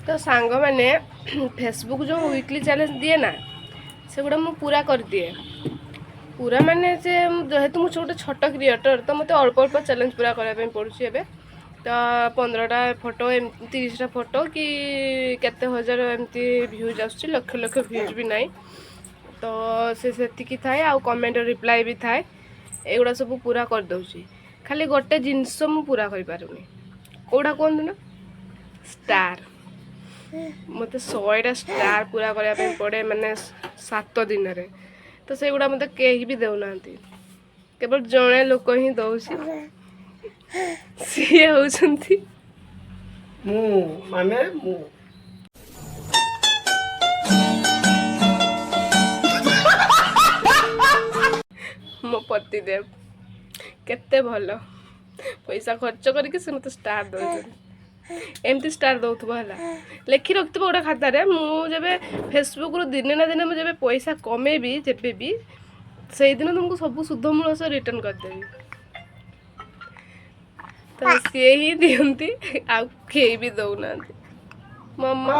ତ ସାଙ୍ଗମାନେ, ଫେସବୁକ୍ ଯେଉଁ ୱିକଲି ଚ୍ୟାଲେଞ୍ଜ ଦିଏ ନା, ସେଗୁଡ଼ା ମୁଁ ପୁରା କରିଦିଏ। ପୁରା ମାନେ ଯେ ଯେହେତୁ ମୁଁ ଗୋଟେ ଛୋଟ କ୍ରିଏଟର୍, ତ ମୋତେ ଅଳ୍ପ ଅଳ୍ପ ଚ୍ୟାଲେଞ୍ଜ ପୁରା କରିବା ପାଇଁ ପଡ଼ୁଛି। ଏବେ ତ 15ଟା ଫଟୋ, ଏମିତି 30ଟା ଫଟୋ କି କେତେ ହଜାର ଏମିତି ଭ୍ୟୁଜ୍ ଆସୁଛି, ଲକ୍ଷ ଲକ୍ଷ ଭ୍ୟୁଜ୍ ବି ନାହିଁ। ତ ସେ ସେତିକି ଥାଏ ଆଉ କମେଣ୍ଟ ରିପ୍ଲାଏ ବି ଥାଏ। ଏଗୁଡ଼ା ସବୁ ପୁରା କରିଦେଉଛି। ଖାଲି ଗୋଟେ ଜିନିଷ ମୁଁ ପୁରା କରିପାରୁନି। କେଉଁଟା କୁହନ୍ତୁ ନା? ଷ୍ଟାର୍। ମୋତେ 100ଟା ଷ୍ଟାର୍ ପୁରା କରିବା ପାଇଁ ପଡ଼େ, ମାନେ 7 ଦିନରେ। ତ ସେଇଗୁଡ଼ା ମୋତେ କେହି ବି ଦେଉନାହାନ୍ତି। କେବଳ ଜଣେ ଲୋକ ହିଁ ଦେଉଛି, ସିଏ ହେଉଛନ୍ତି ମୁଁ, ମାନେ ମୁଁ। ମୋ ପତିଦେବ। କେତେ ଭଲ, ପଇସା ଖର୍ଚ୍ଚ କରିକି ସେ ମୋତେ ଷ୍ଟାର୍ ଦେଉଛନ୍ତି। ଏମିତି ଷ୍ଟାର୍ ଦେଉଥିବ ହେଲା, ଲେଖି ରଖିଥିବ ଗୋଟେ ଖାତାରେ। ମୁଁ ଯେବେ ଫେସବୁକ୍ରୁ ଦିନେ ନା ଦିନେ ମୁଁ ଯେବେ ପଇସା କମେଇବି, ଯେବେ ବି, ସେଇଦିନ ତୁମକୁ ସବୁ ସୁଧ ମୂଳ ସହ ରିଟର୍ଣ୍ଣ କରିଦେବି। ତ ସିଏ ହିଁ ଦିଅନ୍ତି, ଆଉ କେହି ବି ଦେଉନାହାନ୍ତି। ମାମା।